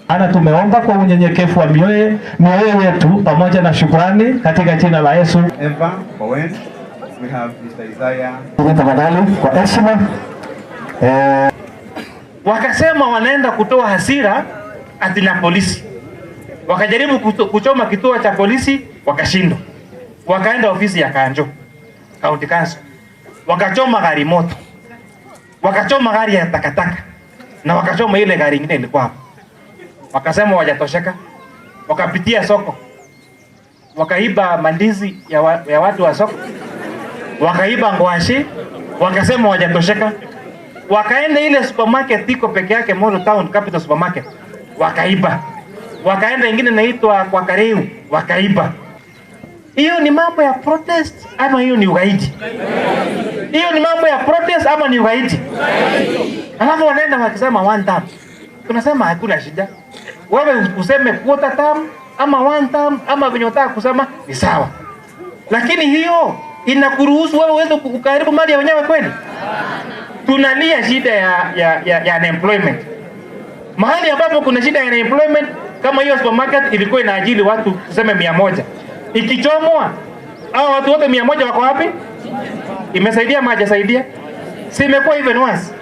Ana tumeomba kwa unyenyekevu wa mioyo yetu pamoja na shukrani katika jina la Yesu. Eva Bowen. We have Mr. Isaiah. Tafadhali kwa heshima. Wakasema wanaenda kutoa hasira ati na polisi. Wakajaribu kuchoma kituo cha polisi, wakashindwa. Wakaenda ofisi ya Kanjo County Council, wakachoma gari moto, wakachoma gari ya takataka na wakachoma ile gari ingine ilikuwa hapo. Wakasema wajatosheka, wakapitia soko, wakaiba mandizi ya watu wa soko, wakaiba ngwashi, wakasema wajatosheka. Wakaenda ile supermarket iko peke yake Molo Town Capital Supermarket, wakaiba. Wakaenda ingine inaitwa kwa Kareu, wakaiba. Hiyo ni mambo ya protest ama hiyo ni ugaidi? Hiyo ni mambo ya protest ama ni ugaidi? Alafu wanaenda wakisema one term. Tunasema hakuna shida. Wewe useme quarter term ama one term ama venye unataka kusema ni sawa. Lakini hiyo inakuruhusu wewe uweze ukaharibu mali ya wenyewe kweli? Tunalia shida ya unemployment. Mahali ambapo kuna shida ya unemployment kama hiyo supermarket ilikuwa inaajiri watu tuseme 100. Ikichomwa, hao watu wote 100 wako wapi? Imesaidia ama hajasaidia? Si imekuwa even worse?